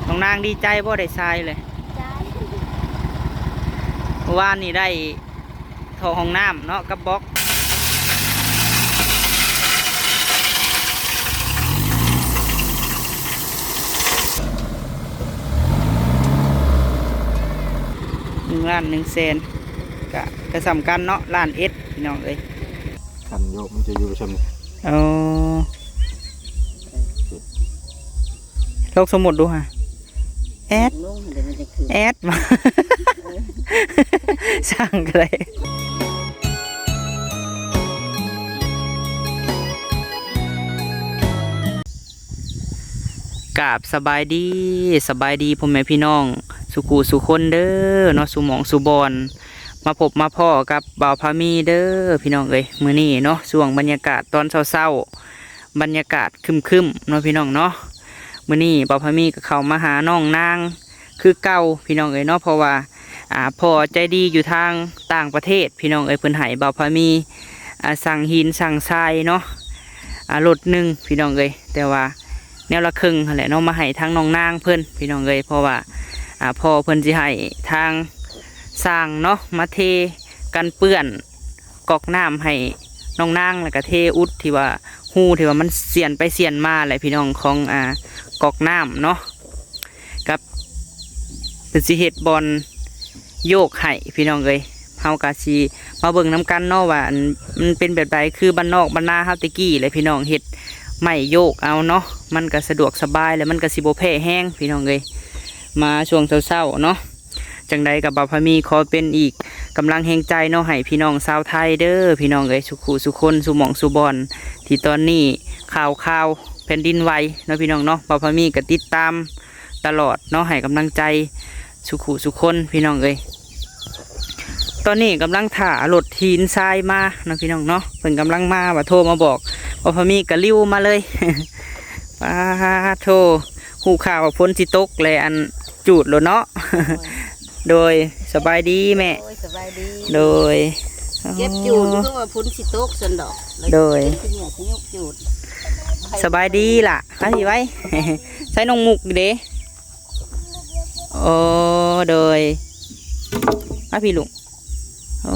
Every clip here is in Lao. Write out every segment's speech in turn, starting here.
ນ້ອງນາງດີໃຈບໍ່ໄດ້ຊາຍເລີຍ? ໃຈ. ເມື່ອວານນີ້ໄດ້ທໍ່ຫ້ອງນ້ຳເນາະ ກັບບລັອກ. ໜຶ່ງລ້ານໜຶ່ງແສນ ກະ ກະສ່ຳກັນເນາະ ລ້ານເອັດ ພີ່ນ້ອງເອີຍ. ຄັນໂຍກມັນຈະຢູ່ຊ່ຳນີ້. ໂອ້ ລອງສົມມຸດດູຫາ ແອດ ແອດ ວ່າ ຊ່າງກະໄດ້. ກາບສະບາຍດີ ສະບາຍດີພໍ່ແມ່ພີ່ນ້ອງສູ່ຄູ່ສູ່ຄົນເດີເນາະ ສູ່ໝ່ອງສູ່ບ່ອນ. ມາພົບມາພໍ້ກັບບ່າວພາມີເດີພີ່ນ້ອງເອີຍ. ມື້ນີ້ເນາະ ຊ່ວງບັນຍາກາດຕອນເຊົ້າໆ ບັນຍາກາດຄຶ້ມໆເນາະພີ່ນ້ອງເນາະ. ມື້ນີ້ບ່າວພາມີກໍເຂົ້າມາຫານ້ອງນາງຄືເກົ່າພີ່ນ້ອງເອີຍເນາະ ເພາະວ່າ ອ່າ ພໍ່ໃຈດີຢູ່ທາງຕ່າງປະເທດພີ່ນ້ອງເອີຍ ເພິ່ນໃຫ້ບ່າວພາມີ ອ່າ ສັ່ງຫີນສັ່ງຊາຍເນາະ ອ່າ ລົດໜຶ່ງພີ່ນ້ອງເອີຍ. ແຕ່ວ່າແນວລະເຄິ່ງຫັ້ນແຫຼະເນາະ ມາໃຫ້ທາງນ້ອງນາງເພິ່ນພີ່ນ້ອງເອີຍ ເພາະວ່າ ອ່າ ພໍ່ເພິ່ນຊິໃຫ້ທາງຊ່າງເນາະ ມາເທກັນເປື້ອນກອກນ້ຳໃຫ້ນ້ອງນາງ ແລ້ວກະເທອຸດທີ່ວ່າ ຮູທີ່ວ່າມັນສ່ຽນໄປສ່ຽນມາແຫຼະພີ່ນ້ອງ ຂອງ ອ່າ ກອກນ້ຳເນາະ ກັບເພິ່ນຊິເຮັດບ່ອນ ໂຍກໃຫ້ພີ່ນ້ອງເອີຍ. ເຮົາກະຊິມາເບິ່ງນຳກັນເນາະວ່າ ອັນ ມັນເປັນແບບໃດ ຄືບ້ານນອກບ້ານນາເຮົາແຕ່ກີ້ແຫຼະພີ່ນ້ອງ ເຮັດໄມ້ໂຍກເອົາເນາະ ມັນກະສະດວກສະບາຍ ແລ້ວມັນກະຊິບໍ່ແພ້ແຮງພີ່ນ້ອງເອີຍ. ມາຊ່ວງເຊົ້າໆເນາະ ຈັ່ງໃດກະບ່າວພາມີຂໍເປັນອີກກຳລັງແຮງໃຈເນາະ ໃຫ້ພີ່ນ້ອງຊາວໄທເດີພີ່ນ້ອງເອີຍ ສູ່ຄູ່ສູ່ຄົນ ສູ່ໝ່ອງສູ່ບ່ອນ ທີ່ຕອນນີ້ຂ່າວຄາວແຜ່ນດິນໄຫວເນາະພີ່ນ້ອງເນາະ ບ່າວພາມີກະຕິດຕາມ ຕະຫຼອດເນາະ ໃຫ້ກຳລັງໃຈສູ່ຄູ່ສູ່ຄົນພີ່ນ້ອງເອີຍ. ຕອນນີ້ກຳລັງຖ້າລົດຫີນຊາຍມາເນາະພີ່ນ້ອງເນາະ ເພິ່ນກຳລັງມາ ວ່າໂທມາບອກວ່າພາມີກະລິວມາເລີຍ. ປາໂທ ຮູ້ຂ່າວວ່າຝົນຊິຕົກແລ້ວ ອັນ ຈູດໂລດເນາະ. ໂດຍ ສະບາຍດີແມ່. ໂດຍ ສະບາຍດີ. ໂດຍ ເກັບຈູດ ເພາະວ່າຝົນຊິຕົກຊັ້ນດອກ. ໂດຍ ສະບາຍດີລະ ມາພີ້ໄວ້. ໃສ່ນ້ອງມຸກເດ້. ໂອ້ ໂດຍ ມາພີ້ລູກ. ໂອ້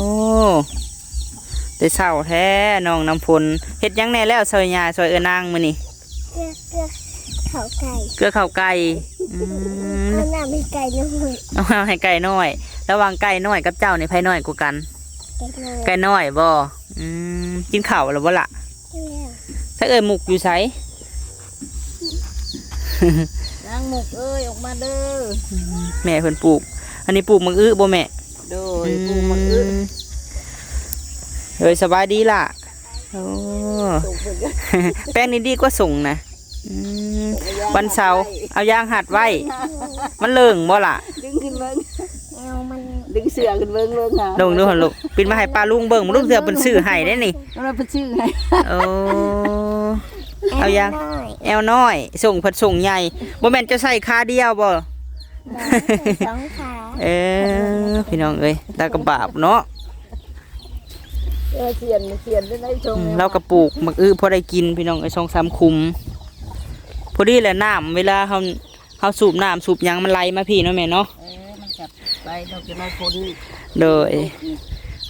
ແຕ່ເຊົ້າແທ້ນ້ອງນ້ຳຝົນ ເຮັດຫຍັງແດ່ແລ້ວຊ່ອຍຍ່າຊ່ອຍເອື້ອນາງມື້ນີ້? ເກືອ ເກືອເຂົ້າໄກ່. ເກືອເຂົ້າໄກ່. ອືມ ເອົານ້ຳໃຫ້ໄກ່ນ້ອຍ. ເອົານ້ຳໃຫ້ໄກ່ນ້ອຍ. ລະຫວ່າງໄກ່ນ້ອຍກັບເຈົ້ານີ້ ໃຜນ້ອຍກວ່າກັນ? ໄກ່ນ້ອຍ. ໄກ່ນ້ອຍບໍ? ອືມ ກິນເຂົ້າແລ້ວບໍລະ? ກິນແລ້ວ. ໃສເອື້ອຍມຸກຢູ່ໃສ? ນາງມຸກເອີຍ ອອກມາເດີ. ອືມ ແມ່ເພິ່ນປູກ ອັນນີ້ປູກໝາກອຶບໍແມ່? ໂດຍ ອືມ ປູກໝາກອຶ. ເອີຍ ສະບາຍດີລະ. ໂອ້ ແປ້ງນີ້ດີກວ່າສົງນະ. ອືມ ວັນເສົາເອົາຢາງຮັດໄວ້ ມັນເລີງບໍ່ລະ? ດຶງຂຶ້ນເບິ່ງ ແອວມັນ ດຶງເສື້ອຂຶ້ນເບິ່ງ ເບິ່ງຫາ ລົງດູຫັ້ນລູກ ປິດມາໃຫ້ປ້າລຸງເບິ່ງ ເບິ່ງດູເທື່ອເພິ່ນຊື້ໃຫ້ເດ້ນີ້ ເພິ່ນຊື້ໃຫ້. ໂອ້ ເອົາຢາງ ແອວນ້ອຍ ແອວນ້ອຍ ສົ່ງເພິ່ນສົ່ງໃຫຍ່. ບໍ່ແມ່ນເຈົ້າໃສ່ຂາດຽວບໍ່? ສອງຂາ. ເອີ ພີ່ນ້ອງເອີຍ ຕາກະບາບເນາະ. ເອີ ຂຽນ ຂຽນໄດ້ໃນຊົງ ອືມ ລາວກໍປູກໝາກອຶພໍໄດ້ກິນພີ່ນ້ອງເອີຍ ສອງສາມຂຸມ. ພໍດີແຫຼະ ນ້ຳເວລາເຮົາ ເຮົາສູບນ້ຳສູບຫຍັງມັນໄຫຼມາພີ້ເນາະແມ່ເນາະ. ເອີ ມັນກັບໄປ ເຮົາຈະມາພົ້ນ. ໂດຍ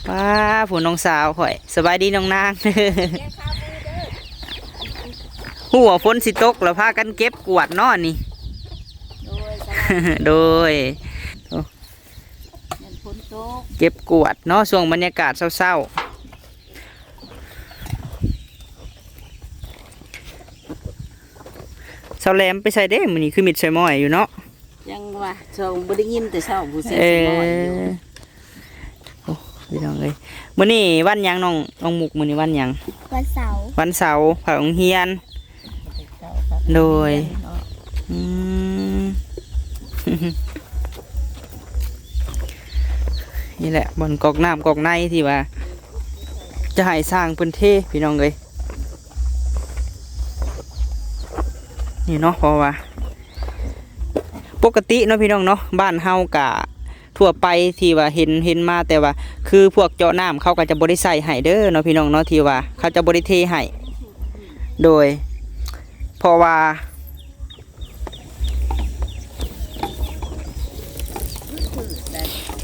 ວ້າ ຜູ້ນ້ອງສາວຂ້ອຍ ສະບາຍດີນ້ອງນາງ. ຮູ້ວ່າຝົນຊິຕົກແລ້ວພາກັນເກັບກວາດເນາະນີ້. ໂດຍ ສະບາຍ ໂດຍ ໂອ້ ແມ່ນຝົນຕົກ ເກັບກວາດເນາະ ຊ່ວງບັນຍາກາດເຊົ້າໆ. ສາວແຫຼມໄປໃສເດ້ມື້ນີ້ ຄືມິດໃສ່ໝ້ອຍຢູ່ເນາະ? ຍັງວ່າ ຊ່ວງບໍ່ໄດ້ຍິນແຕ່ເຊົ້າ ຜູ້ໃສ່ໝ້ອຍຢູ່. ເອີ ໂອ້ ພີ່ນ້ອງເອີຍ ມື້ນີ້ວັນຫຍັງນ້ອງ ນ້ອງມຸກ? ມື້ນີ້ວັນຫຍັງ? ວັນເສົາ. ວັນເສົາ ພາໂຮງຮຽນ. ໂດຍ ອືມ ນີ້ແຫຼະ ບ່ອນກອກນ້ຳກອກໃນທີ່ວ່າຈະໃຫ້ຊ່າງເພິ່ນເທ ພີ່ນ້ອງເອີຍ ນີ້ເນາະ. ເພາະວ່າປົກກະຕິເນາະ ພີ່ນ້ອງເນາະ ບ້ານເຮົາກະ ທົ່ວໄປທີ່ວ່າເຫັນ ເຫັນມາ ແຕ່ວ່າຄືພວກເຈາະນ້ຳເຂົາກໍຈະບໍ່ໄດ້ໃສ່ໃຫ້ເດີເນາະ ພີ່ນ້ອງເນາະ ທີ່ວ່າເຂົາຈະບໍ່ໄດ້ເທໃຫ້. ໂດຍ ເພາະວ່າ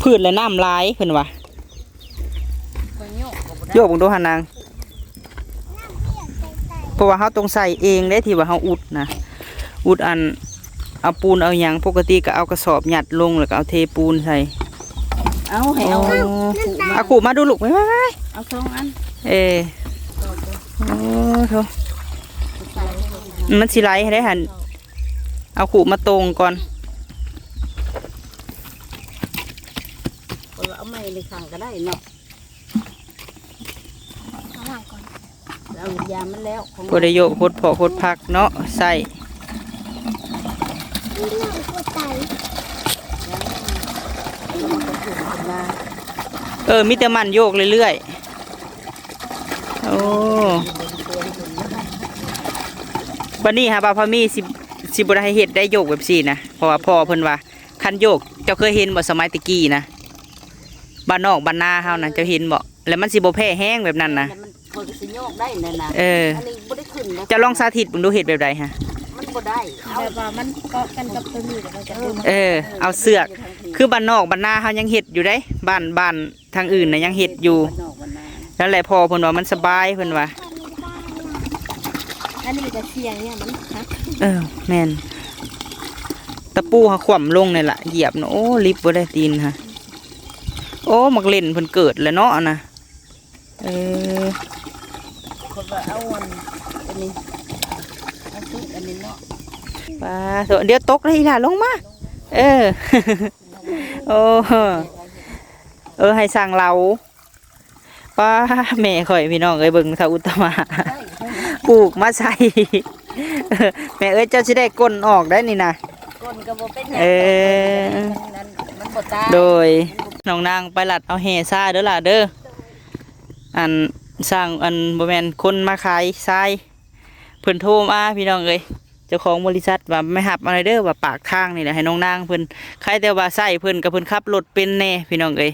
ພືດແລະນ້ຳຫຼາຍເພິ່ນວ່າ. ຂ້ອຍໂຍກກໍບໍ່ໄດ້ ໂຍກເບິ່ງດູຫັ້ນນາງ. ເພາະວ່າເຮົາຕ້ອງໃສ່ເອງເດ້ ທີ່ວ່າເຮົາອຸດນະ ອຸດອັນ ເອົາປູນເອົາຫຍັງ ປົກກະຕິກໍເອົາກະສອບຍັດລົງ ແລ້ວກໍເອົາເທປູນໃສ່. ເອົາ ໃຫ້ເອົາ ໂອ້ ເອົາຂູດມາ ເອົາຂູດມາດູລູກ ໄປໆໆ ເອົາສອງອັນ ເອີ ໂອ້ໂທ ມັນຊິໄຫຼໄດ້ຫັ້ນ ເອົາຂູດມາຕົງກ່ອນ. ເອົາໄມ້ໃນຂ້າງກໍໄດ້ເນາະ ເອົາວາງກ່ອນ ເອົາຢາມັນແລ້ວ ພໍໄດ້ໂຍກຫົດເຜາະຫົດຜັກເນາະ ໃສ່ ເອີ ມີແຕ່ໝັ່ນໂຍກເລື້ອຍໆ. ໂອ້ ບັດນີ້ຫາບ່າວພາມີຊິ ຊິບໍ່ໄດ້ໃຫ້ເຮັດໄດ້ໂຍກແບບຊີ້ນະ ເພາະວ່າພໍ່ເພິ່ນວ່າ ຄັນໂຍກ ເຈົ້າເຄີຍເຫັນບໍ່ ສະໄໝແຕ່ກີ້ນະ ບ້ານນອກບ້ານນາເຮົານະ ເຈົ້າເຫັນບໍ່? ແລ້ວມັນຊິບໍ່ແຜ່ແຮງແບບນັ້ນນະ ແລ້ວມັນ ຂ້ອຍກໍຊິໂຍກໄດ້ນັ້ນນະ ເອີ ອັນນີ້ບໍ່ໄດ້ຂຶ້ນນະ ເຈົ້າລອງສາທິດເບິ່ງດູ ເຮັດແບບໃດຫະ? ມັນບໍ່ໄດ້ ເອົາ ແບບວ່າມັນເກາະກັນກັບຕົວນີ້ ແລ້ວມັນຈະ ເອີ ເອີ ເອົາເຊືອກ ຄືບ້ານນອກບ້ານນາເຮົາຍັງເຮັດຢູ່ເດ້ ບ້ານ ບ້ານທາງອື່ນນະຍັງເຮັດຢູ່ ບ້ານນອກບ້ານນາ ນັ້ນແຫຼະ ພໍ່ເພິ່ນວ່າມັນສະບາຍ ເພິ່ນວ່າ ອັນນີ້ກໍສ່ຽງເນຍ ມັນຫັກ ເອີ ແມ່ນ ຕະປູຫາຂວ້ຳລົງນີ້ລະ ຢຽບນະ ໂອ້ ລິບບໍ່ໄດ້ຕີນຫະ. ໂອ້ ໝາກເລັ່ນເພິ່ນເກີດແລ້ວເນາະ ອັນນະ ເອີ ເພິ່ນວ່າເອົາອັນ ອັນນີ້ ເອົາຊຸດອັນນີ້ເນາະ ປາໂທ ດຽວຕົກເດ້ອີ່ຫຼ້າ ລົງມາ ເອີ ໂອ້ ເອີ ໃຫ້ຊ່າງເລົາ ປາ ແມ່ຂ້ອຍ ພີ່ນ້ອງເອີຍ ເບິ່ງທ້າວອຸດຕະມະ ປູກມາໃສ່ ແມ່ເອີຍ ເຈົ້າຊິໄດ້ກົ້ນອອກໄດ໋ນີ້ນະ ກົ້ນກໍບໍ່ເປັນຫຍັງ ເອີ ມັນ ມັນບໍ່ຕາຍ ໂດຍ ນ້ອງນາງໄປລັດເອົາແຮ່ຊາເດີຫຼ້າເດີ ອັນ ຊ່າງ ອັນ ບໍ່ແມ່ນ ຄົນມາຂາຍຊາຍ ເພິ່ນໂທມາ ພີ່ນ້ອງເອີຍ ເຈົ້າຂອງບໍລິສັດວ່າ ໄປຮັບເອົາແດ່ເດີ ວ່າປາກທາງນີ້ແຫຼະ ໃຫ້ນ້ອງນາງເພິ່ນ ໃຄແຕ່ວ່າໃຊ້ເພິ່ນ ກໍເພິ່ນຂັບລົດເປັນແດ່ ພີ່ນ້ອງເອີຍ.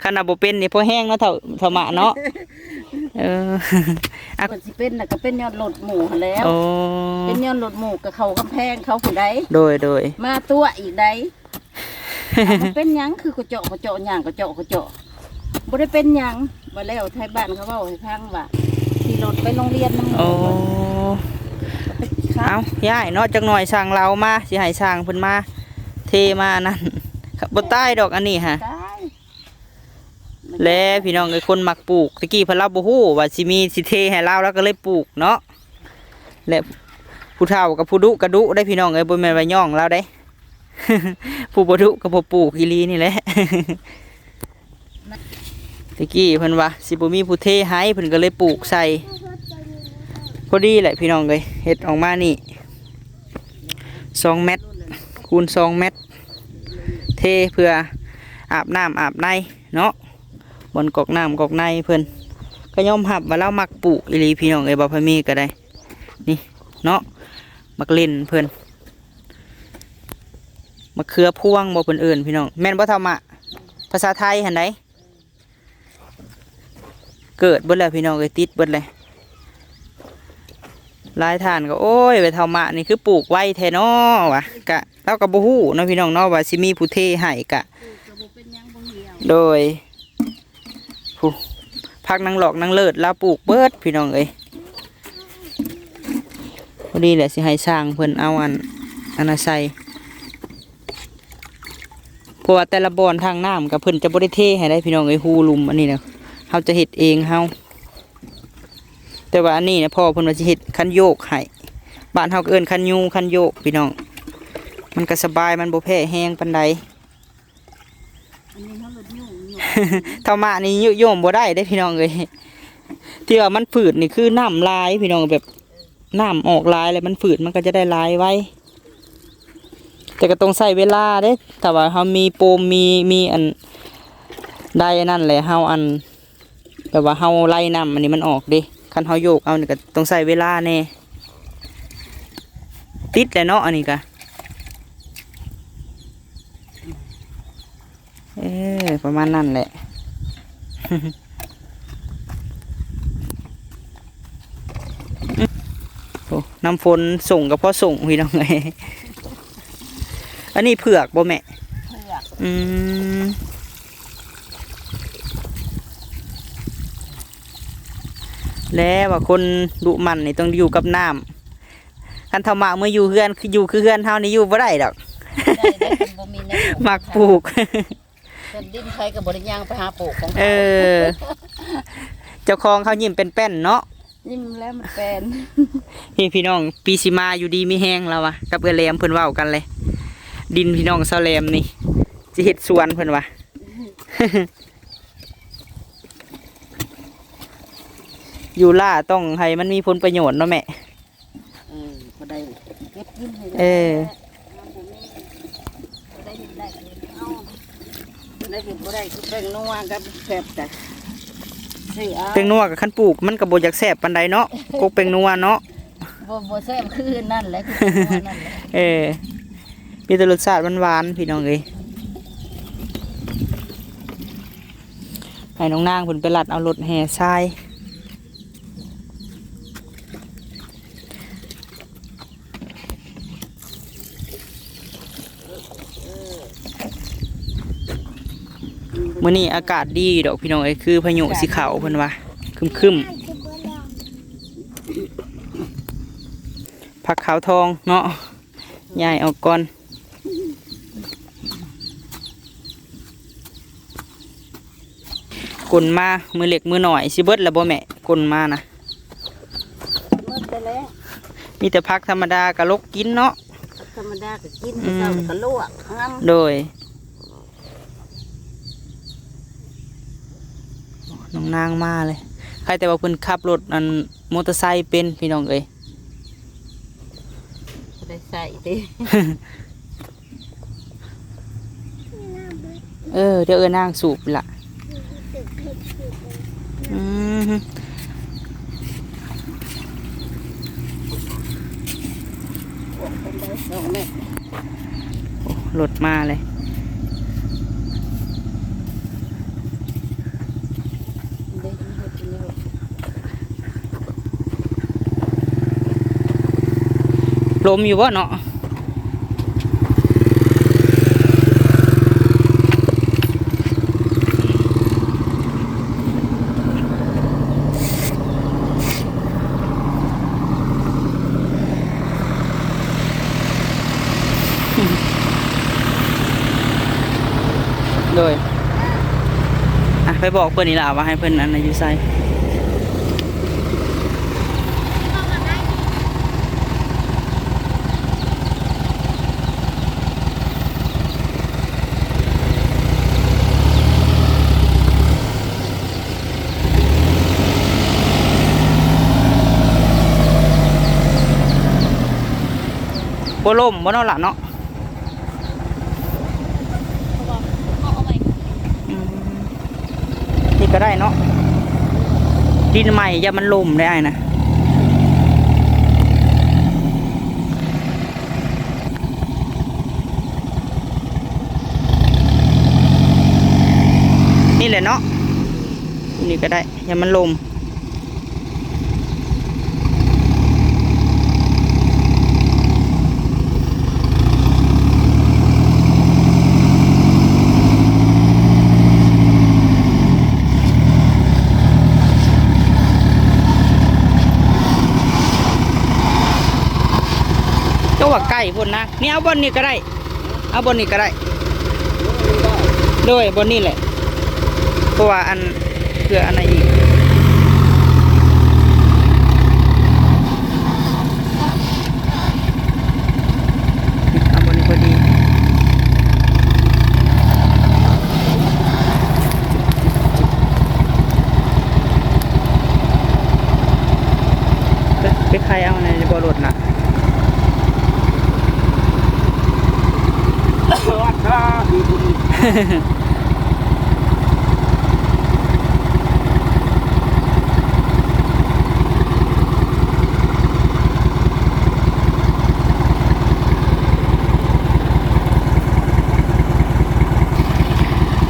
ຄັນວ່າບໍ່ເປັນນີ້ພໍແຮງເນາະ ເຖົ້າ ເຖົ້າມະເນາະ ເອີ ອ່ະ ເພິ່ນຊິເປັນນະ ກໍເປັນຍ້ອນລົດໝູ່ຫັ້ນແຫຼ້ວ ໂອ້ ເປັນຍ້ອນລົດໝູ່ ກໍເຂົ້າກຳແພງເຂົາພຸ້ນໃດ໋ ໂດຍ ໂດຍ ມາຕົວະອີກໃດ໋ ເອົາ ມັນເປັນຫຍັງ ຄືກະເຈາະກະເຈາະ ຍ່າງກະເຈາະກະເຈາະ ບໍ່ໄດ້ເປັນຫຍັງ ວ່າແລ້ວໄທບ້ານເຂົາເວົ້າໃຫ້ຟັງວ່າ ຂີ່ລົດໄປໂຮງຮຽນນຳໝູ່ ໂອ້ ເອົາ ຍ້າຍເນາະ ຈັກໜ່ອຍຊ່າງລາວມາ ຊິໃຫ້ຊ່າງເພິ່ນມາເທມານັ້ນ ບໍ່ຕາຍດອກອັນນີ້ຫະ ຕາຍ ແລະ ພີ່ນ້ອງເອີຍ ຄົນມັກປູກ ແຕ່ກີ້ເພິ່ນລາວບໍ່ຮູ້ວ່າຊິມີ ຊິເທໃຫ້ລາວ ລາວກໍເລີຍປູກເນາະ ແລະ ຜູ້ເຖົ້າກັບຜູ້ດຸກໍດຸໄດ໋ ພີ່ນ້ອງເອີຍ ບໍ່ແມ່ນວ່າຍ້ອງລາວເດ້ ຜູ້ບໍ່ດຸກໍບໍ່ປູກອີ່ຫຼີນີ້ແຫຼະ ແຕ່ກີ້ເພິ່ນວ່າຊິບໍ່ມີຜູ້ເທໃຫ້ ເພິ່ນກໍເລີຍປູກໃສ່ ພໍດີແຫຼະ ພີ່ນ້ອງເອີຍ ເຮັດອອກມານີ້ ສອງແມັດ ຄູນສອງແມັດ ເທເພື່ອອາບນ້ຳອາບໃນເນາະ ບ່ອນກອກນ້ຳກອກໃນເພິ່ນ ກໍຍອມຮັບວ່າລາວມັກປູກອີ່ຫຼີ ພີ່ນ້ອງເອີຍ ບ່າວພາມີກໍໄດ້ ນີ້ເນາະ ໝາກເລັ່ນເພິ່ນ ມະເຂືອພວງບໍ່ເພິ່ນເອີ້ນ ພີ່ນ້ອງ ແມ່ນບໍ່ເຖົ້າມະ? ພາສາໄທຫັ້ນໃດ ເກີດເບິດແລ້ວ ພີ່ນ້ອງເອີຍ ຕິດເບິດແລ້ວ ຫຼາຍທ່ານກໍ ໂອ້ຍ ໄປເຖົ້າມະນີ້ຄືປູກໄວແທ້ເນາະ ວ່າ ກະ ລາວກໍບໍ່ຮູ້ເນາະ ພີ່ນ້ອງເນາະ ວ່າຊິມີຜູ້ເທໃຫ້ ກະ ໂດຍ ຜູ້ ຜັກນາງຫຼອກນາງເລີດ ລາວປູກເບິດ ພີ່ນ້ອງເອີຍ ພໍດີແຫຼະ ຊິໃຫ້ຊ່າງເພິ່ນເອົາອັນ ອັນນັ້ນໃສ່ ເພາະວ່າແຕ່ລະບ່ອນທາງນ້ຳກໍເພິ່ນຈະບໍ່ໄດ້ເທໃຫ້ໄດ໋ ພີ່ນ້ອງເອີຍ ຮູຫຼຸມອັນນີ້ນະ ເຮົາຈະເຮັດເອງເຮົາ ແຕ່ວ່າອັນນີ້ນະ ພໍ່ເພິ່ນວ່າຊິເຮັດຄັນໂຍກໃຫ້ ບ້ານເຮົາກໍເອີ້ນຄັນຍູ ຄັນໂຍກ ພີ່ນ້ອງ ມັນກໍສະບາຍ ມັນບໍ່ແຜ່ແຮງປານໃດ ອັນນີ້ເຮົາລົດໂຍກ ເຖົ້າມະນີ້ໂຍກ ໂຍກບໍ່ໄດ້ເດ້ ພີ່ນ້ອງເອີຍ ທີ່ວ່າມັນຝືດນີ້ຄືນ້ຳຫຼາຍ ພີ່ນ້ອງ ແບບ ນ້ຳອອກຫຼາຍແລ້ວມັນຝືດ ມັນກໍຈະໄດ້ຫຼາຍໄວ ແຕ່ກໍຕ້ອງໃຊ້ເວລາເດ້ ຖ້າວ່າເຮົາມີໂປມ ມີ ມີອັນໃດອັນນັ້ນແຫຼະ ເຮົາອັນ ແບບວ່າເຮົາໄລ່ນ້ຳອັນນີ້ມັນອອກເດ້ ຄັນເຮົາໂຍກເອົານີ້ກໍຕ້ອງໃຊ້ເວລາແດ່ ຕິດແຫຼະເນາະ ອັນນີ້ກະ ເອີ ປະມານນັ້ນແຫຼະ ໂອ້ ນ້ຳຝົນສົ່ງກໍພໍສົ່ງ ພີ່ນ້ອງເອີຍ ອັນນີ້ເຜືອກບໍ່ແມ່? ເຜືອກ ອ ອືມ ແລ້ວວ່າຄົນດຸໝັ່ນນີ້ຕ້ອງຢູ່ກັບນ້ຳ ຄັນເຖົ້າໝາກເມືອຢູ່ເຮືອນ ຄືຢູ່ຄືເຮືອນເຮົານີ້ຢູ່ບໍ່ໄດ້ດອກ ໄດ້ ໄດ້ ຄັນບໍ່ມີແນວ ມັກປູກ ເພິ່ນດິນໃຜກໍບໍ່ໄດ້ຍ່າງໄປຫາປູກຂອງເຂົາ ເອີ ເຈົ້າຂອງເຂົາຍິ້ມແປ້ນໆເນາະ ຍິ້ມແລ້ວມັນແປ້ນ ນີ້ພີ່ນ້ອງ ປີຊິມາຢູ່ດີມີແຮງລາວວ່າ ກັບເອື້ອຍແຫຼມເພິ່ນເວົ້າກັນເລີຍ ດິນພີ່ນ້ອງຊາວແຫຼມນີ້ ຊິເຮັດສວນເພິ່ນວ່າ ຢູ່ລ້າຕ້ອງໃຫ້ມັນມີຜົນປະໂຫຍດເນາະແມ່. ເອີ ບໍ່ໄດ້ເກັບກິນໃຫ້ ເອີ ມັນບໍ່ມີ ບໍ່ໄດ້ເຮັດໄດ້ເອົາ ບໍ່ໄດ້ເຮັດບໍ່ໄດ້ ຄືແປ້ງນົວກັບແຊບຈ້ະ ຊື້ເອົາ ແປ້ງນົວກໍຄັນປູກມັນກໍບໍ່ຢາກແຊບປານໃດເນາະ ກົກແປ້ງນົວເນາະ ບໍ່ ບໍ່ແຊບຄືນັ້ນແຫຼະ ຄືແປ້ງນົວນັ້ນແຫຼະ ເອີ ມີແຕ່ລົດຊາດຫວານໆ ພີ່ນ້ອງເອີຍ ໃຫ້ນ້ອງນາງເພິ່ນໄປລັດເອົາລົດແຫ່ຊາຍ. ມື້ນີ້ອາກາດດີດອກພີ່ນ້ອງເອີຍ ຄືພາຍຸຊິເຂົ້າເພິ່ນວ່າ ຄຶ້ມໆ ຜັກຂາວທອງເນາະ ຍ້າຍອອກກ່ອນ ກົນມາມື້ເລັກມື້ນ້ອຍ ຊິເບິດແລ້ວບໍ່ແມ່ ກົນມານະ? ເບິດແລ້ວແຫຼະ ມີແຕ່ຜັກທຳມະດາກະຫຼົກກິນເນາະ ທຳມະດາກໍກິນ ອືມ ເຊົ້າກໍລວກນຳ ໂດຍ ນ້ອງນາງມາເລີຍ ໃຄແຕ່ວ່າເພິ່ນຂັບລົດອັນມໍເຕີໄຊເປັນ ພີ່ນ້ອງເອີຍ ບໍ່ໄດ້ໃຊ້ຕິ ເອີ ດຽວເອື້ອຍນາງສູບລະ ອືມ ໂອ້ ລົດມາເລີຍ ລົມຢູ່ບໍ່ເນາະ? ໂດຍ ອ່ະ ໄປບອກເພິ່ນນີ້ລະ ວ່າໃຫ້ເພິ່ນອັນນັ້ນຢູ່ໃສ ບໍ່ລົ້ມບໍ່ເນາະຫຼະເນາະ? ອືມ ນີ້ກໍໄດ້ເນາະ ດິນໃໝ່ຢ່າມັນລົ້ມໄດ້ອ້າຍນະ. ນີ້ແຫຼະເນາະ ນີ້ກໍໄດ້ ຢ່າມັນລົ້ມ. ກໍວ່າໃກ້ພຸ້ນນະ ນີ້ເອົາບ່ອນນີ້ກໍໄດ້ ເອົາບ່ອນນີ້ກໍໄດ້ ໂດຍ ບ່ອນນີ້ແຫຼະ ເພາະວ່າອັນ ເພື່ອອັນນັ້ນອີກ ເອົາບ່ອນນີ້ພໍດີ ໄປ ໄປໄຂເອົາໃນບໍ່ລົດນະ.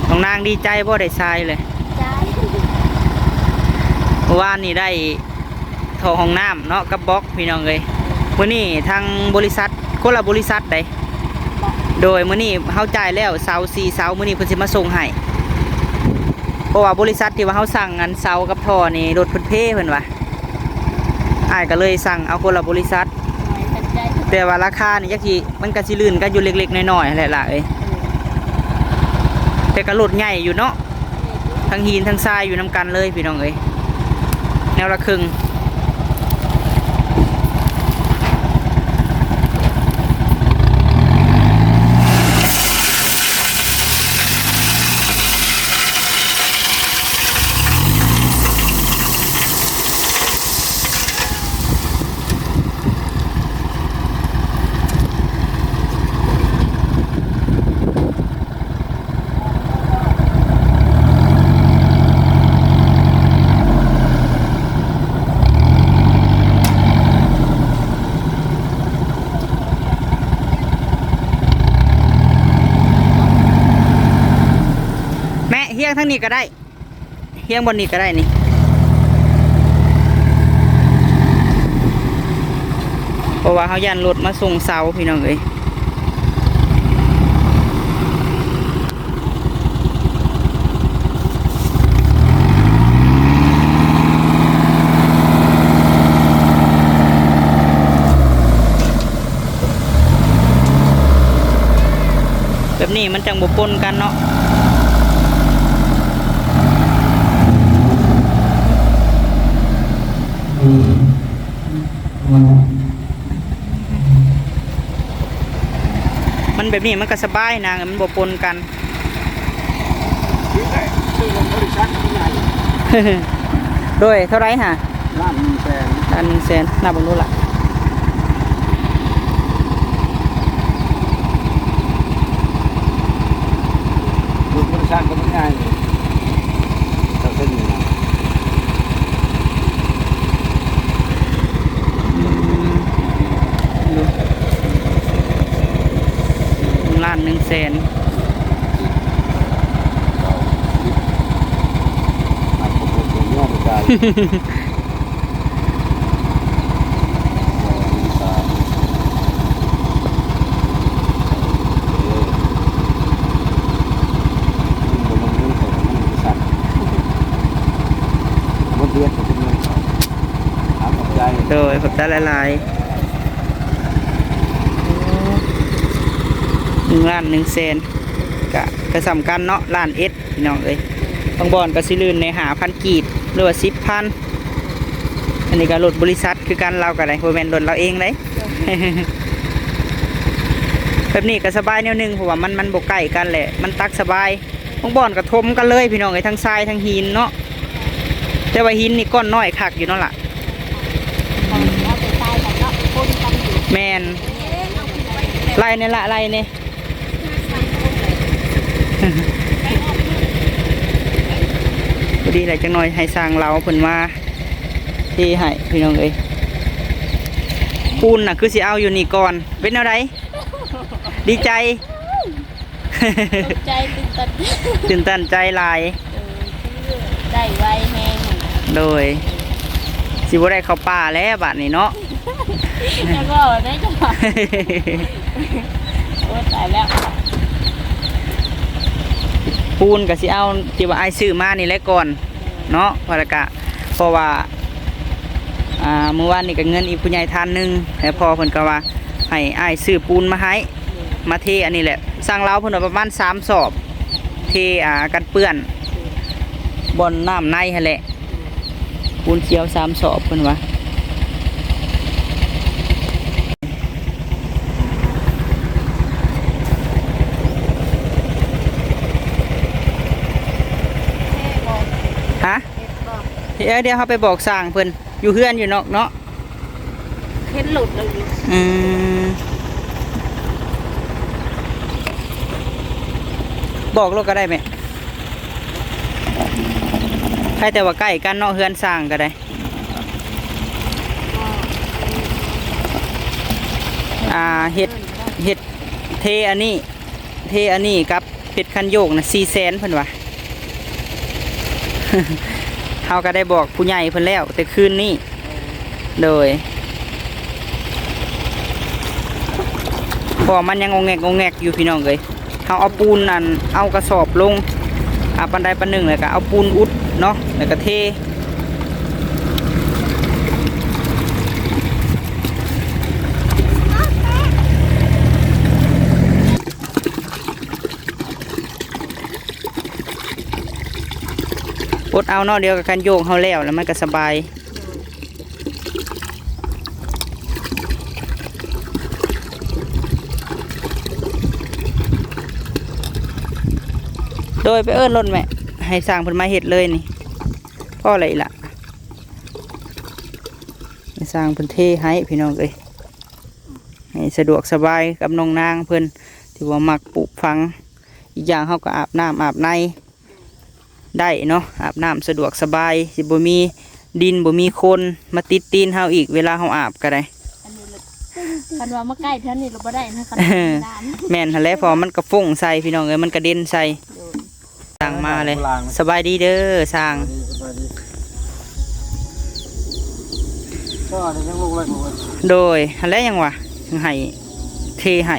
ນ້ອງນາງດີໃຈບໍ່ໄດ້ຊາຍເລີຍ? ໃຈ ມື້ວານນີ້ໄດ້ ທໍ່ຫ້ອງນ້ຳເນາະ ກັບບລັອກ ພີ່ນ້ອງເອີຍ. ມື້ນີ້ທາງບໍລິສັດ ຄົນລະບໍລິສັດໃດ໋ ບອກ ໂດຍ ມື້ນີ້ເຮົາຈ່າຍແລ້ວເສົາ ສີ່ເສົາ ມື້ນີ້ເພິ່ນຊິມາສົ່ງໃຫ້ ເພາະວ່າບໍລິສັດທີ່ວ່າເຮົາສັ່ງອັນເສົາກັບທໍ່ນີ້ ລົດເພິ່ນເພເພິ່ນວ່າ ອ້າຍກໍເລີຍສັ່ງເອົາຄົນລະບໍລິສັດ ແຕ່ວ່າລາຄານີ້ຈັກຊິ ມັນກໍຊິລື່ນກັນຢູ່ເລັກໆນ້ອຍໆຫັ້ນແຫຼະຫຼ້າເອີຍ ແຕ່ກໍລົດໃຫຍ່ຢູ່ເນາະ ທັງຫີນທັງຊາຍຢູ່ນຳກັນເລີຍພີ່ນ້ອງເອີຍ ແນວລະເຄິ່ງ. ແມະ ຮຽງທາງນີ້ກໍໄດ້ ຮຽງບ່ອນນີ້ກໍໄດ້ນີ້ ເພາະວ່າເຮົາຢ້ານລົດມາສົ່ງເສົາພີ່ນ້ອງເອີຍ. ແບບນີ້ມັນຈັ່ງບໍ່ປົນກັນເນາະ. ມັນແບບນີ້ມັນກໍສະບາຍນາງ ມັນບໍ່ປົນກັນ. ໂດຍ ເທົ່າໃດຫະ? ລ້ານໜຶ່ງແສນ ລ້ານໜຶ່ງແສນ ນັບເບິ່ງດູລະ. ລົດບໍລິສັດກໍບໍ່ງ່າຍ ເຈົ້າເສັ້ນນີ້ນະ ລ້ານໜຶ່ງແສນ. ໂດຍ ຂອບໃຈຫຼາຍໆ. ໜຶ່ງລ້ານໜຶ່ງແສນ ກະ ກະສ່ຳກັນເນາະ ລ້ານເອັດ ພີ່ນ້ອງເອີຍ. ບາງບ່ອນກໍຊິລື່ນໃນຫ້າພັນກີບ ຫຼືວ່າສິບພັນ. ອັນນີ້ກໍລົດບໍລິສັດຄືກັນ ລາວກໍໄດ້ ບໍ່ແມ່ນລົດລາວເອງເດ້. ແບບນີ້ກໍສະບາຍແນວໜຶ່ງ ເພາະວ່າມັນ ມັນບໍ່ໃກ້ກັນແຫຼະ ມັນຕັກສະບາຍ. ບາງບ່ອນກໍຖົມກັນເລີຍ ພີ່ນ້ອງເອີຍ ທັງຊາຍທັງຫີນເນາະ. ແຕ່ວ່າຫີນນີ້ກ້ອນນ້ອຍຄັກຢູ່ເນາະລະ. ແມ່ນ ໄລ່ແດ່ລະ ໄລ່ແດ່. ພໍດີແຫຼະ ຈັກໜ່ອຍໃຫ້ຊ່າງລາວເພິ່ນມາເທໃຫ້ ພີ່ນ້ອງເອີຍ. ປູນນະຄືຊິເອົາຢູ່ນີ້ກ່ອນ ເປັນແນວໃດ? ດີໃຈ. ຕົກໃຈ ຕື່ນຕັນ ຕື່ນຕັນໃຈຫຼາຍ. ເອີ ຄືໄດ້ໄວແຮງຫັ້ນນະ. ໂດຍ ຊິບໍ່ໄດ້ເຂົ້າປ່າແລ້ວບາດນີ້ເນາະ. ຢ່າເວົ້າໄດ້ຈັງຫວະ. ໂອ້ ຕາຍແລ້ວ. ປູນກໍຊິເອົາທີ່ວ່າອ້າຍຊື້ມານີ້ແຫຼະກ່ອນເນາະ ເພາະລະກະ ເພາະວ່າ ອ່າ ມື້ວານນີ້ກໍເງິນອີກຜູ້ໃຫຍ່ທ່ານໜຶ່ງ ແລ້ວພໍ່ເພິ່ນກໍວ່າໃຫ້ອ້າຍຊື້ປູນມາໃຫ້ ມາເທອັນນີ້ແຫຼະ. ຊ່າງລາວເພິ່ນວ່າປະມານສາມສອບ ເທ ອ່າ ກັນເປື້ອນ ບ່ອນນ້ຳໃນຫັ້ນແຫຼະ. ປູນຂຽວສາມສອບເພິ່ນວ່າ. ຮະ? ເອີ ດຽວເຮົາໄປບອກຊ່າງເພິ່ນ ຢູ່ເຮືອນຢູ່ນອກເນາະ. ເຫັນລົດແລ້ວຢູ່. ອືມ ບອກໂລດກໍໄດ້ແມ່. ໃຜແຕ່ວ່າໃກ້ກັນເນາະ ເຮືອນຊ່າງກໍໄດ້. ອ່າ ເຮັດ ເຮັດເທອັນນີ້ ເທອັນນີ້ກັບເຮັດຄັນໂຍກນະ ສີ່ແສນ ເພິ່ນວ່າ. ເຮົາກໍໄດ້ບອກຜູ້ໃຫຍ່ເພິ່ນແລ້ວແຕ່ຄືນນີ້. ໂດຍ ເພາ ກໍມັນຍັງງອແງກງອແງກຢູ່ພີ່ນ້ອງເອີຍ. ເຮົາເອົາປູນ ອັນ ເອົາກະສອບລົງ ອ່າ ປານໃດປານໜຶ່ງ ແລ້ວກໍເອົາປູນອຸດເນາະ ແລ້ວກໍເທ. ອົດເອົາເນາະ, ດຽວກໍຄັນໂຍກເຮົາແລ້ວ ແລ້ວມັນກໍສະບາຍ. ໂດຍ ໄປເອີ້ນລົດແມ່ ໃຫ້ຊ່າງເພິ່ນມາເຮັດເລີຍນີ້. ພໍແລ້ວອີ່ຫຼະ ໃຫ້ຊ່າງເພິ່ນເທໃຫ້ພີ່ນ້ອງເອີຍ. ໃຫ້ສະດວກສະບາຍກັບນ້ອງນາງເພິ່ນ ທີ່ວ່າມັກປູກຝັງ. ອີກຢ່າງເຮົາກໍອາບນ້ຳອາບໃນໄດ້ເນາະ, ອາບນ້ຳສະດວກສະບາຍ, ຊິບໍ່ມີດິນ ບໍ່ມີໂຄນມາຕິດຕີນເຮົາອີກ ເວລາເຮົາອາບກໍໄດ້. ອັນນີ້ລະ ຄັນວ່າມາໃກ້ແຖວນີ້ລະບໍ່ໄດ້ນະ ຄັນວ່າມີນ້ຳ. ແມ່ນຫັ້ນແຫຼະ ເພາະວ່າມັນກະຟົ້ງໃສ່ພີ່ນ້ອງເອີຍ, ມັນກະເດັ່ນໃສ່. ໂດຍ. ຊ່າງມາເລີຍ. ສະບາຍດີເດີຊ່າງ. ສະບາຍດີ ສະບາຍດີ. ກໍໄດ້ຍັງລົງໄວ້ບໍ່ເອີຍ? ໂດຍ ຫັ້ນແຫຼະ ຍັງວ່າ ໃຫ້ເທໃຫ້.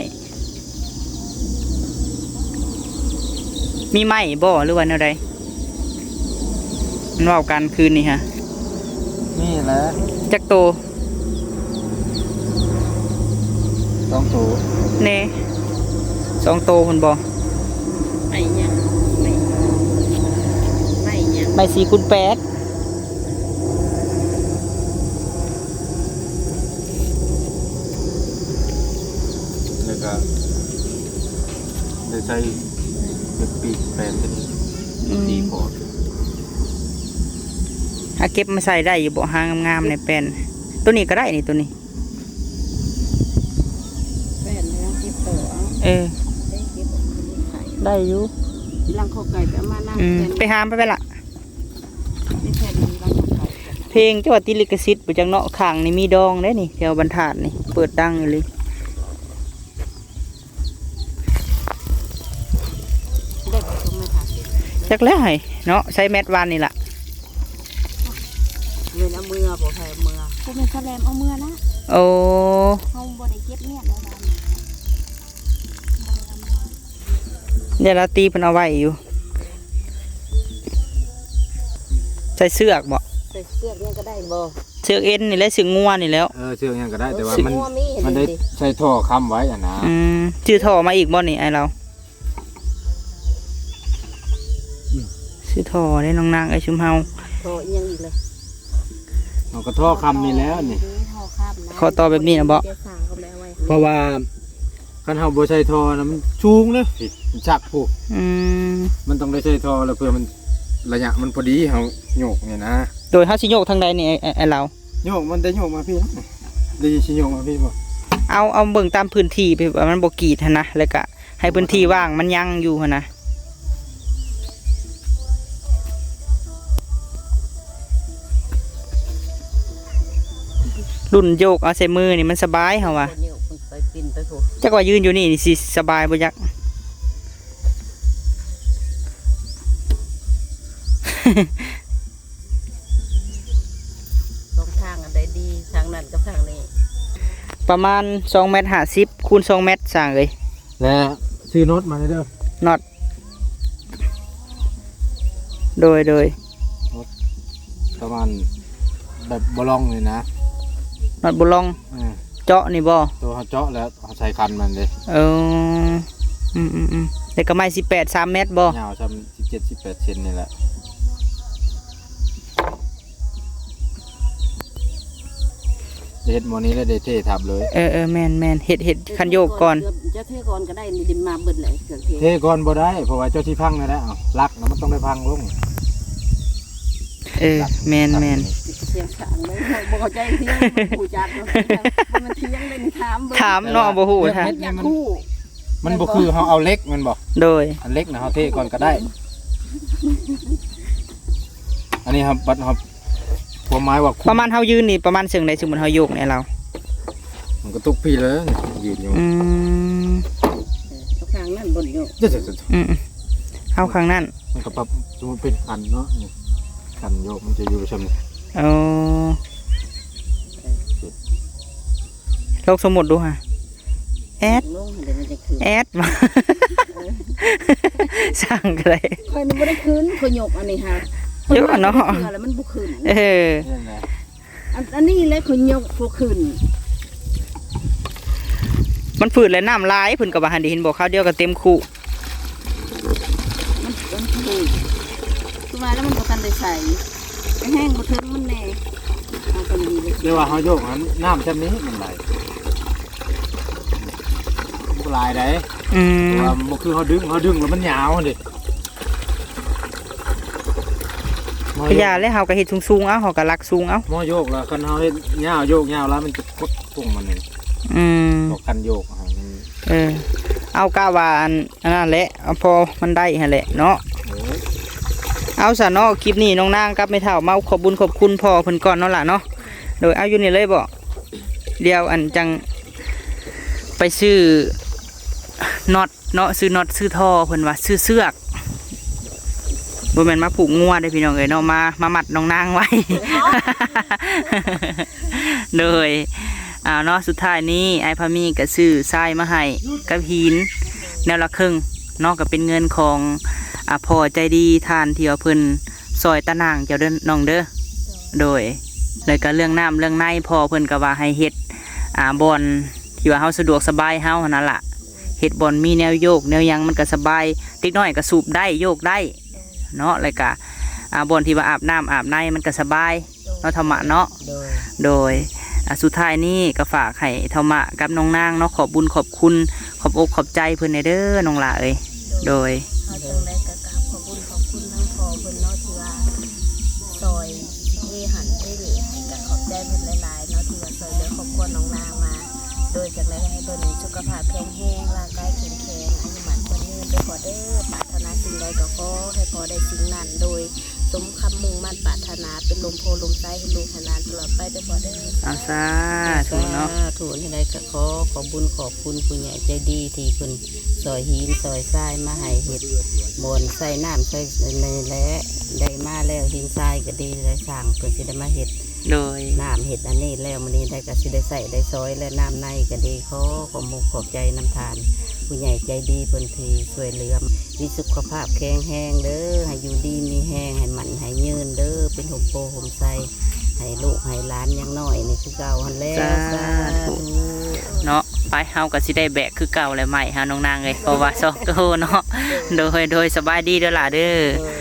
ມີໄມ້ບໍ່ ຫຼືວ່າແນວໃດ? ມັນເວົ້າກັນຄືນນີ້ຮະ. ມີແຫຼະ. ຈັກໂຕ? ສອງໂຕເນ. ສອງໂຕພຸ້ນບໍ່? ໄມ້ຫຍັງ? ໄມ້ ໄມ້ຫຍັງ? ໄມ້ສີ່ຄູນແປດ. ແລ້ວກໍໄດ້ໃສ່ເປັນປີກແປນຕົວນີ້. ອືມ ດີພໍ. ຫາເກັບມາໃສ່ໄດ້ຢູ່ບໍ່? ຫາງາມໆ ໃນແປນ ຕົວນີ້ກໍໄດ້ນີ້ ຕົວນີ້. ແປນແລ້ວເກັບຕໍ່ເອົາ. ເອີ ໄດ້ເກັບອອກມາຂາຍ ໄດ້ຢູ່. ຫຼັງຂໍໄກ່ໄປເອົາມານຳ. ອືມ ແປນ ໄປຫາມາໄປລະ. ນີ້ແຜ່ນຫຼັງຂໍໄກ່. ເພງເຈົ້າວ່າຕິດລິຂະສິດບໍ່ຈັກເນາະ, ຂ້າງນີ້ມີດອງເດ້ນີ້ ແຖວບັນທາດນີ້ ເປີດດັງອີ່ຫຼີ. ໄດ້ບໍ່ ສອງແມັດຫ້າສິບ? ຈັກແລ້ວໃຫ້ເນາະ, ໃຊ້ແມັດວານນີ້ລະ. ແມ່ນເອົາເມືອບໍ່? ໃຜເອົາເມືອ? ບໍ່ແມ່ນສະແລມເອົາເມືອນະ. ໂອ້ ເຮົາບໍ່ໄດ້ເກັບແມັດແລ້ວວານນີ້. ດຽວລາຕີເພິ່ນເອົາໄວ້ຢູ່. ໃສ່ເຊືອກບໍ່? ໃສ່ເຊືອກຫຍັງກໍໄດ້ບໍ່? ເຊືອກເອັນນີ້ແຫຼະ ເຊືອກງົວນີ້ແລ້ວ. ເອີ ເຊືອກຫຍັງກໍໄດ້ ແຕ່ວ່າມັນ ມັນໄດ້ໃສ່ທໍ່ຄ້ຳໄວ້ຫັ້ນນະ. ອືມ ຊື້ທໍ່ມາອີກບໍ່ນີ້ອ້າຍລາວ? ອືມ ຊື້ທໍ່ເດ້ນ້ອງນາງເອີຍ ຊຸມເຮົາ. ທໍ່ອີ່ຫຍັງອີກລະ? ເຮົາກໍທໍ່ຄ້ຳນີ້ແຫຼະນີ້. ຂໍ້ຕໍ່ແບບນີ້ນະບໍ່? ເພາະວ່າ ຄັນເຮົາບໍ່ໃສ່ທໍ່ນະ ມັນສູງເດ້ ມັນຊັກພຸ້ນ. ອືມ ມັນຕ້ອງໄດ້ໃສ່ທໍ່ ແລ້ວເພື່ອມັນ ໄລຍະມັນພໍດີ ເຮົາໂຍກນີ້ນະ. ໂດຍ ເຮົາຊິໂຍກທາງໃດນີ້ ອ້າຍ ອ້າຍລາວ? ໂຍກ ມັນໄດ້ໂຍກມາພີ້ນະ. ໄດ້ຊິໂຍກມາພີ້ບໍ່? ເອົາ ເອົາເບິ່ງຕາມພື້ນທີ່ ແບບວ່າມັນບໍ່ກີດຫັ້ນນະ ແລ້ວກະໃຫ້ພື້ນທີ່ວ່າງມັນຍັງຢູ່ຫັ້ນນະ. ລຸ້ນໂຍກເອົາໃສ່ມືນີ້ມັນສະບາຍ ເຮົາວ່າ. ຈັກວ່າຢືນຢູ່ນີ້ ນີ້ຊິສະບາຍບໍ່ຈັກ. ສອງທາງອັນໃດດີ? ທາງນັ້ນກັບທາງນີ້. ປະມານສອງແມັດຫ້າສິບ ຄູນສອງແມັດ ຊ່າງເອີຍ. ແລະ ຊື້ນັອດມາແດ່ເດີ. ນັອດ. ໂດຍ ໂດຍ. ປະມານແບບບໍ່ລອງນີ້ນະ. ນັອດບໍ່ລອງ. ເອີ ເຈາະນີ້ບໍ່? ໂຕເຮົາເຈາະແລ້ວ ເຮົາໃສ່ຄັນມັນເດ້. ເອີ ອືມໆໆ. ແລ້ວກໍໄມ້ສິບແປດ ສາມແມັດບໍ່? ຍາວຊ່ຳສິບເຈັດ ສິບແປດເຊັນນີ້ແຫຼະ. ເຮັດໝໍນີ້ແລ້ວໄດ້ເທທັບເລີຍ. ເອີໆ ແມ່ນໆ ເຮັດ ເຮັດຄັນໂຍກກ່ອນ. ເຈົ້າເທກ່ອນກໍໄດ້ ນີ້ດິນມາເບິດແລ້ວ ເຄື່ອງເທ. ເທກ່ອນບໍ່ໄດ້ ເພາະວ່າເຈົ້າຊິພັງນັ້ນແຫຼະ. ເອົ້າ ຫຼັກນະ ມັນຕ້ອງໄດ້ພັງລົງ. ເອີ ແມ່ນໆ. ສຽງສາງເລີຍ ບໍ່ເຂົ້າໃຈ ຖຽງ ບໍ່ຮູ້ຈັກ ມັນຖຽງເລີຍ ຖາມເບິ່ງ ຖາມເນາະ ບໍ່ຮູ້ ແຕ່ວ່າ ຖາມ ຢາກຮູ້. ມັນບໍ່ຄືເຮົາເອົາເຫຼັກແມ່ນບໍ່? ໂດຍ. ອັນເຫຼັກນະ ເຮົາເທກ່ອນກໍໄດ້. ອັນນີ້ເຮົາບັດເຮົາ ຄວາມໝາຍວ່າ ປະມານເຮົາຢືນນີ້ປະມານເຊິ່ງໃດ? ສົມມຸດເຮົາໂຍກນີ້ລາວ ມັນກໍຕົກພີ້ແລ້ວ ຢືນຢູ່. ອືມ ເອົາຂ້າງນັ້ນບໍ່ໂຍກ. ເດີໆໆ ອືມ ເອົາຂ້າງນັ້ນ ມັນກໍປັບ ສົມມຸດເປັນຄັນເນາະ ນີ້ ຄັນໂຍກມັນຈະຢູ່ຊ່ຳນີ້. ອໍ ລອງສົມມຸດດູຫາ. ແອດ ລົງຫັ້ນເດ ມັນຈະຂຶ້ນ ແອດ ວ່າ ເອີ ສ້າງກໍໄດ້ ຂ້ອຍນີ້ບໍ່ໄດ້ຂຶ້ນ ຂ້ອຍຍົກອັນນີ້ຫາ ຍົກເນາະ ເທື່ອລະມັນບໍ່ຂຶ້ນ ເອີ ນັ້ນແຫຼະ ອັນ ອັນນີ້ແຫຼະຂ້ອຍຍົກບໍ່ຂຶ້ນ ມັນຝືດແຫຼະ ນ້ຳຫຼາຍ ເພິ່ນກໍວ່າຫັ້ນເດ ເຫັນບໍ່ ຄາວດຽວກໍເຕັມຄຸ ມັນ ມັນຝືດ ຄືວ່າແລ້ວມັນບໍ່ທັນໄດ້ໃສ່ ແຕ່ແຮງບໍ່ເຖິງມັນແດ່ ເອົາຕົວນີ້ໄປ ແຕ່ວ່າເຮົາໂຍກຫັ້ນ ນ້ຳຊ່ຳນີ້ມັນໄຫຼ ມັນບໍ່ຫຼາຍໃດ ອືມ ເພາະວ່າມັນບໍ່ຄືເຮົາດຶງ ເຮົາດຶງແລ້ວມັນຍາວຫັ້ນເດ ກະຢ່າແລ້ວ ເຮົາກະເຮັດສູງໆ ເອົາ ເຮົາກະລັກສູງເອົາ ໝໍໂຍກແລ້ວ ຄັນເຮົາເຮັດຍາວ ໂຍກຍາວແລ້ວມັນຈະກົດກົງມັນເອງ ອືມ ບໍ່ຄັນໂຍກ ເອີ ເອົາກະວ່າອັນ ອັນນັ້ນແຫຼະ ເອົາພໍມັນໄດ້ຫັ້ນແຫຼະເນາະ ເອີ ເອົາຊະເນາະ ຄລິບນີ້ນ້ອງນາງກັບແມ່ເຖົ້າມາຂອບບຸນຂອບຄຸນພໍ່ເພິ່ນກ່ອນເນາະຫຼ້າເນາະ ໂດຍ ເອົາຢູ່ນີ້ເລີຍບໍ ດຽວອັນຈັ່ງໄປຊື້ນັອດເນາະ ຊື້ນັອດຊື້ທໍ່ ເພິ່ນວ່າຊື້ເຊືອກ ບໍ່ແມ່ນມາຜູກງົວເດ້ພີ່ນ້ອງເອີຍເນາະ ມາ ມາມັດນ້ອງນາງໄວ້ ໂດຍ ອ່າ ເນາະ ສຸດທ້າຍນີ້ອ້າຍພາມີກໍຊື້ຊາຍມາໃຫ້ກັບຫີນແນວລະເຄິ່ງເນາະ ກໍເປັນເງິນຂອງ ອ່າ ພໍ່ໃຈດີທ່ານທີ່ວ່າເພິ່ນຊ່ອຍຕານາງເຈົ້າເດີນ້ອງເດີ ໂດຍ ແລ້ວກໍເລື່ອງນ້ຳເລື່ອງໃນ ພໍ່ເພິ່ນກໍວ່າໃຫ້ເຮັດ ອ່າ ບ່ອນທີ່ວ່າເຮົາສະດວກສະບາຍເຮົາຫັ້ນນະລະ ເຮັດບ່ອນມີແນວໂຍກແນວຫຍັງມັນກໍສະບາຍ ເດັກນ້ອຍກໍສູບໄດ້ ໂຍກໄດ້ເນາະ ແລ້ວກໍ ອ່າ ບ່ອນທີ່ວ່າອາບນ້ຳອາບໃນມັນກໍສະບາຍ ເນາະ ທຳມະເນາະ ໂດຍ ໂດຍ ອ່າ ສຸດທ້າຍນີ້ກໍຝາກໃຫ້ທຳມະກັບນ້ອງນາງເນາະ ຂອບບຸນຂອບຄຸນ ຂອບອົກຂອບໃຈເພິ່ນແດ່ເດີນ້ອງຫຼ້າເອີຍ ໂດຍ ໂດຍ ເຮົາຈັ່ງໃດກໍກາບຂອບບຸນຂອບຄຸນທັງພໍ່ເພິ່ນເນາະ ທີ່ວ່າຊ່ອຍເທຫັ້ນເທນີ້ໃຫ້ ກໍຂອບໃຈເພິ່ນຫຼາຍໆເນາະ ທີ່ວ່າຊ່ອຍເຫຼືອຄອບຄົວນ້ອງນາງມາ ໂດຍ ຈັ່ງໃດກໍໃຫ້ເພິ່ນສຸຂະພາບແຂງແຮງ ຮ່າງກາຍເຂັ້ມແຂງ ອາຍຸໝັ້ນຂວັນຍືນເດີພໍ່ເດີ ປາດຖະໜາສິ່ງໃດກໍຂໍໃຫ້ພໍ່ໄດ້ສິ່ງນັ້ນ ໂດຍ ສົມຄຳມຸ່ງໝັ້ນປາດຖະໜາ ເປັນລົມໂພລົມໄຊໃຫ້ລູກໃຫ້ຫຼານຕະຫຼອດໄປເດີພໍ່ເດີ ອາ ສາທຸເນາະ ສາທຸ ແນວໃດກໍຂໍຂອບບຸນຂອບຄຸນຜູ້ໃຫຍ່ໃຈດີທີ່ເພິ່ນຊ່ອຍຫີນຊ່ອຍຊາຍມາໃຫ້ເຮັດບ່ອນໃສ່ນ້ຳໃສ່ນີ້ແຫຼະ ໄດ້ມາແລ້ວຫີນຊາຍກໍດີ ໄດ້ສ້າງເພິ່ນຊິໄດ້ມາເຮັດ ໂດຍ ນ້ຳເຮັດອັນນີ້ແລ້ວ ມື້ນີ້ໄດ້ກໍຊິໄດ້ໃຊ້ໄດ້ສອຍແລ້ວ ນ້ຳໃນກໍດີ ຂໍຂອບມຸກຂອບໃຈນຳທ່ານຜູ້ໃຫຍ່ໃຈດີເພິ່ນທີ່ຊ່ວຍເຫຼືອ ມີສຸຂະພາບແຂງແຮງເດີ ໃຫ້ຢູ່ດີມີແຮງ ໃຫ້ໝັ້ນໃຫ້ຍືນເດີ ເປັນຮົ່ມໂພຮົ່ມໄຊ ໃຫ້ລູກໃຫ້ຫຼານຍັງນ້ອຍນີ້ຄືເກົ່າຫັ້ນແຫຼະ ສາທຸ ສາທຸ ເນາະ ໄປ ເຮົາກໍຊິໄດ້ແບກຄືເກົ່າແຫຼະ ໄມ້ເຮົານ້ອງນາງເອີຍ ເພາະວ່າສອງໂຕເນາະ ໂດຍ ໂດຍ ສະບາຍດີເດີຫຼ້າເດີ ໂດຍ